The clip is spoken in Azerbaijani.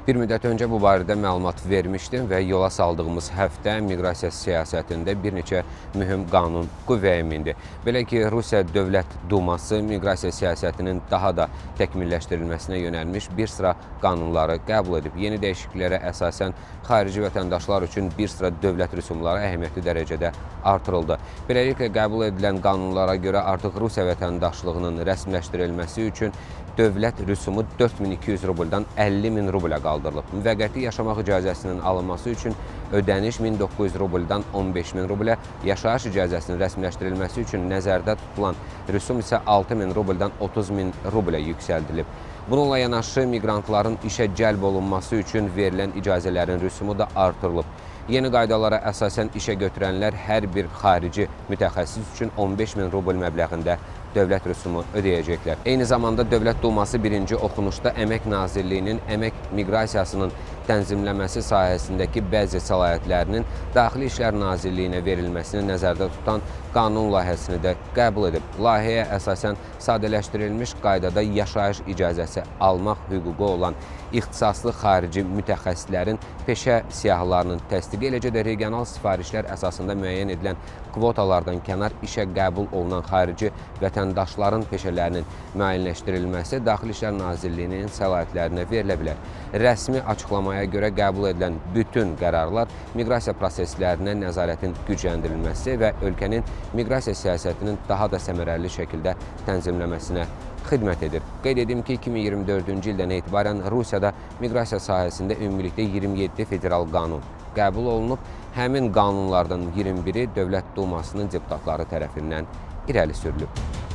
Bir müddət öncə bu barədə məlumat vermişdim və yola saldığımız həftə miqrasiya siyasətində bir neçə mühüm qanun qüvvəyə mindi. Belə ki, Rusiya Dövlət Duması miqrasiya siyasətinin daha da təkmilləşdirilməsinə yönəlmiş bir sıra qanunları qəbul edib. Yeni dəyişikliklərə əsasən xarici vətəndaşlar üçün bir sıra dövlət rüsumları əhəmiyyətli dərəcədə artırıldı. Beləliklə, qəbul edilən qanunlara görə artıq Rusiya vətəndaşlığının rəsmiləşdirilməsi üçün dövlət rüsumu 4200 rubldan 50.000 rublə qaldırılıb. Müvəqqəti yaşamaq icazəsinin alınması üçün ödəniş 1900 rubldan 15.000 rublə, yaşayış icazəsinin rəsmiləşdirilməsi üçün nəzərdə tutulan rüsum isə 6000 rubldan 30.000 rublə yüksəldilib. Bununla yanaşı miqrantların işə cəlb olunması üçün verilən icazələrin rüsumu da artırılıb. Yeni qaydalara əsasən işə götürənlər hər bir xarici mütəxəssis üçün 15.000 rubl məbləğində dövlət rüsumu ödəyəcəklər. Eyni zamanda Dövlət Duması birinci oxunuşda Əmək Nazirliyinin əmək miqrasiyasının tənzimləməsi sahəsindəki bəzi səlahiyyətlərinin Daxili İşlər Nazirliyinə verilməsini nəzərdə tutan qanun layihəsini də qəbul edib. Layihəyə əsasən sadələşdirilmiş qaydada yaşayış icazəsi almaq hüququ olan ixtisaslı xarici mütəxəssislərin peşə siyahılarının təsdiqi, eləcə də regional sifarişlər əsasında müəyyən edilən kvotalardan kənar işə qəbul olunan xarici vətəndaşların peşələrinin müəyyənləşdirilməsi Daxili İşlər Nazirliyinin səlahiyyətlərinə verilə bilər. Rəsmi açıqlamaya görə qəbul edilən bütün qərarlar miqrasiya proseslərinə nəzarətin gücləndirilməsi və ölkənin miqrasiya siyasətinin daha da səmərəli şəkildə tənzimləməsinə xidmət edir. Qeyd edim ki, 2024-cü ildən etibarən Rusiyada miqrasiya sahəsində ümumilikdə 27 federal qanun qəbul olunub. Həmin qanunlardan 21-i Dövlət Dumasının deputatları tərəfindən irəli sürülüb.